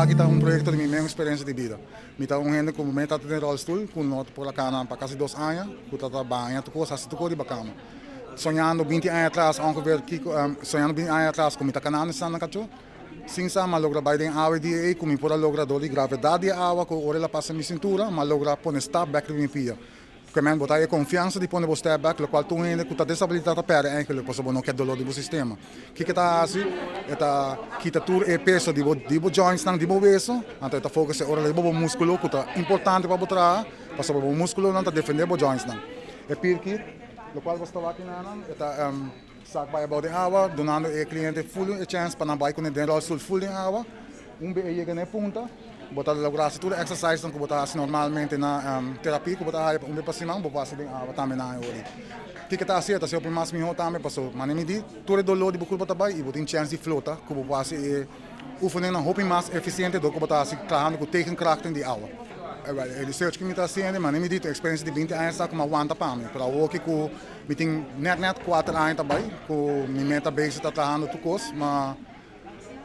Aki ta un proyecto di mi mesun experiencia di bida. Mi ta un hende cu mi ta den rolstoel cu no por a cana pa casi 2 aña, cu ta baña tur cos, haci tur cos riba cama. Soñando 20 aña atras, ongeveer, kiko, soñando 20 aña atras cu mi ta canando esnan cacho, sin sa m'a logra bay den awa di ey cu mi por a logra door di gravedad di awa cu ora el a pasa mi cintura, m'a logra pone stap back riba mi pia. Ke men bo ta e confiansa di pone bo step back, locual tur hende cu ta deshabilita ta perde eigenlijk, pasobra bo no kier dolor di bo sistema. Kiko ta haci? E ta kita tur e peso di bo joints nan, di bo weso, anto e ta focus ora riba bo musculo cu ta importante pa bo traha, pasobra bo musculo nan ta defende bo joints nan. E Pirkit, locual bo sta wak nan, e ta sak bay abou den awa, dunando e cliente full e chance pa nan bay cu den rolstoel full den awa. Un be e yega na e punta, bo ta logra haci tur e exercise nan cu bo ta haci normalmente na terapia cu bo ta haya pa un be pa siman, bo por haci den awa tambe na e ora. Kiko ta haci? E ta haci hopi mas miho tambe pasobra manera mi di, tur e dolor di bo curpa ta bay y bo tin chance di flota cu bo por haci e oefening hopi mas eficiente door cu bo ta haci trahando cu tegenkrachten di awa. E research cu mi ta haciendo, manera mi di, ta experiencia di 20 aña sa cu mi a wanta pa mi, pero awor cu mi tin net net 4 aña ta bay, cu mi meta bezig ta trahando tur cos, ma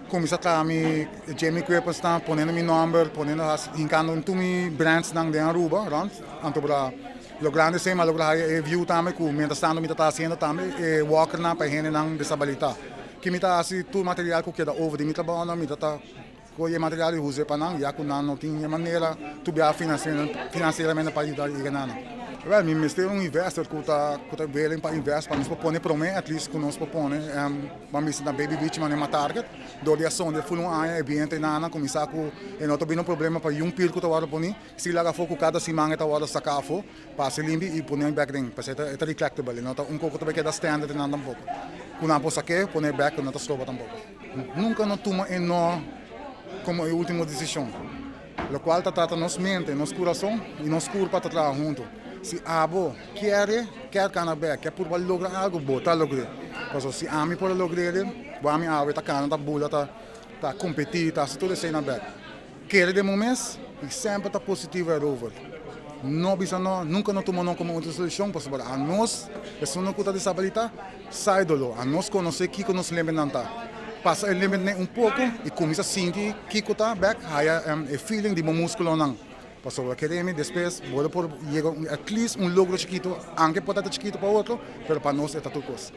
cuminsa traha mi gym equipment nan, poniendo mi nomber, poniendo hincando tur mi brands nan den Aruba rond, anto pa logrando esey mi a logra haya e view tambe cu mientras tanto mi ta haciendo tambe e walker nan pa hende nan deshabilita. Ki mi ta haci? Tur material cu keda over di mi trabao nan, mi ta coge e material y usa pa nan, ya cu nan no tin e manera tur bia financieramente pa yuda yega na nan. Well, mi mester un investor cu ta willing pa invest pa nos por pone prome, at least cu nos por pone, ban bisa na Baby Beach manera target, door di a sonde full un aña e biente nana cuminsa cu e no ta bini un problema pa un pir cu ta wordo poni, si laga afo cu cada siman e ta wordo saca afo, pasa limpi y pone back den, pasobra e ta retractable, e no ta un coco ta keda standard nan tampoco. Cu nan por saque, pone back, no ta stroba tampoco. Nunca no tuma e no como e ultimo decision, locual ta trata nos mente, nos curason y nos curpa ta traha hunto. Si abo kier, kier cana back, kier purba logra algo, bo ta logre. Pasobra si ami por logre, bo ami awe ta cana, ta bula, ta competi, ta haci tur esey na back. Kere den bo mes y semper ta positivo erover. No bisa no, nunca no tuma no como otro solucion, pasobra anos, esun cu ta deshabilita, sa e dolor. Anos conoce kico nos limit ta. Pasa e limit un poco y cuminsa sinti kico ta back, haya e feeling di bo musculo nan. Pasobra kere mi despues, bo por yega at least un logro chikito, aunke por ta chikito pa otro, pero pa nos e ta tur cos.